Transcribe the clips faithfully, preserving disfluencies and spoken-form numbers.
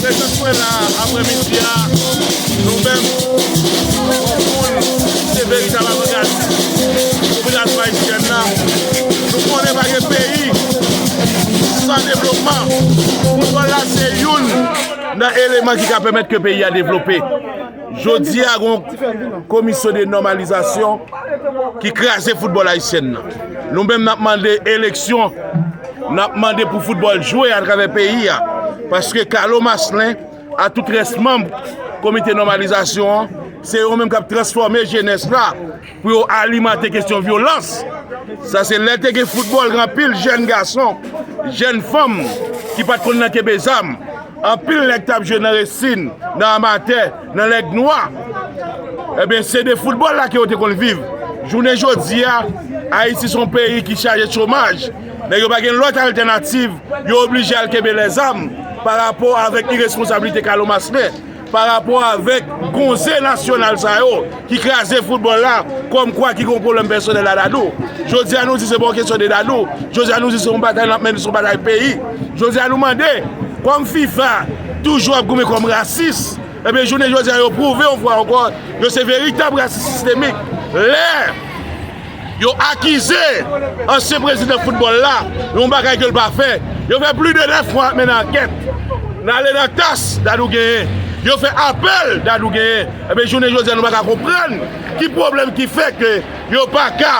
Prezans mwen la aprèmidi a, nou menm, yon moun ki se veritab avangad popilasyon ayisyèn nan, nou konnen pa gen peyi san devlopman. Foutbòl la se youn nan eleman ki ka pèmèt ke peyi a devlope. Jodi a, gen yon komisyon de nòmalizasyon ki kraze foutbòl ayisyèn nan. Nou menm, n ap mande eleksyon, n ap mande pou foutbòl jwe atravè peyi a. Paske Carlo Marcelin, a tout rès manm komite nòmalizasyon an, se yo menm k ap transfòme jenès la pou yo alimante kesyon vyolans. Sa se lè te gen foutbòl, gen anpil jèn gason, jèn fanm ki pa t konn nan kenbe zam. Anpil nèg t ap jwe nan resin, nan amatè, nan lèg nwa. Ebyen, se de foutbòl la ke yo te konn viv. Jounen jodi a, Ayiti se yon peyi ki chaje chomaj. Nèg yo pa gen lòt altènativ, yo oblije al kenbe lèzam pa rapò avèk iresponsablite Carlo Marcelin, pa rapò avèk konze nasyonal sa yo ki kraze foutbòl la, kòmkwa ki gen yon pwoblèm pèsonèl a Dadou. Jodi a, nou di se pa yon kesyon de Dadou. Jodi a, nou di se yon batay n ap mennen, se yon batay peyi. Jodi a, nou mande, kòm fifa toujou ap goumen kòm rasis, ebyen, jounen jodi a, yo pwouve yon fwa ankò, yo se veritab rasis sistemik. Lè yo akize ansyen prezidan foutbòl la yon bagay ke l pa fè, yo fè plis de nèf mwa ap mennen ankèt. N ale nan tas, Dadou genyen. Yo fè apèl, Dadou genyen. Ebyen, jounen jodi a, nou pa ka konprann ki pwoblèm ki fè ke yo pa ka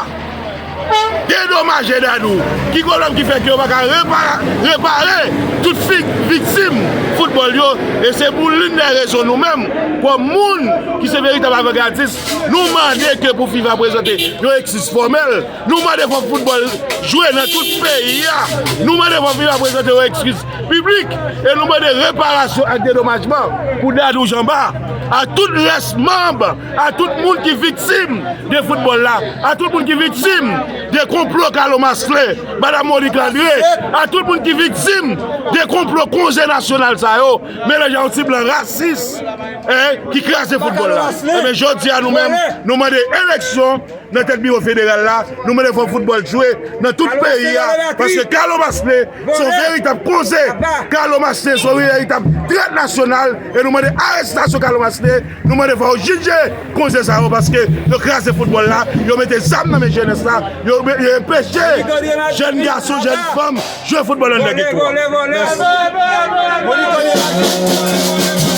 dedomaje Dadou. Ki pwoblèm ki fè ke yo pa ka repa-, repare tout fi-, viktim foutbòl yo? E se pou l'une des raisons, nou menm, kòm moun ki se veritab avangadis, nou mande ke pou fifa prezante yon eskiz fòmèl. Nou mande fò foutbòl jwe nan tout peyi a. Nou mande fò fifa prezante yon eskiz piblik. E nou mande reparasyon ak dedomajman pou Dadou Jamba, a tout rès manm, a tout moun ki viktim de foutbòl la, a tout moun ki viktim de konplo Carlo Marcelin, Madanm Monique Landré, a tout moun ki viktim de konplo konze nasyonal sa yo, melanje a yon ti blan rasis, en, ki kraze foutbòl la. Ebyen, jodi a, nou menm, nou mande eleksyon nan tèt biwo federal la, nou mande fò foutbòl jwe nan tout peyi a, paske Carlo Marcelin se yon veritab konze. Carlo Marcelin se yon veritab trèt nasyonal, e nou mande arestasyon Carlo Marcelin, nou mande fò yo jije konze sa yo, paske yo kraze foutbòl la, yo mete zam nan men jenès la, yo, yo enpeche jèn gason, jèn fanm jwe foutbòl anndan geto a. Mèsi.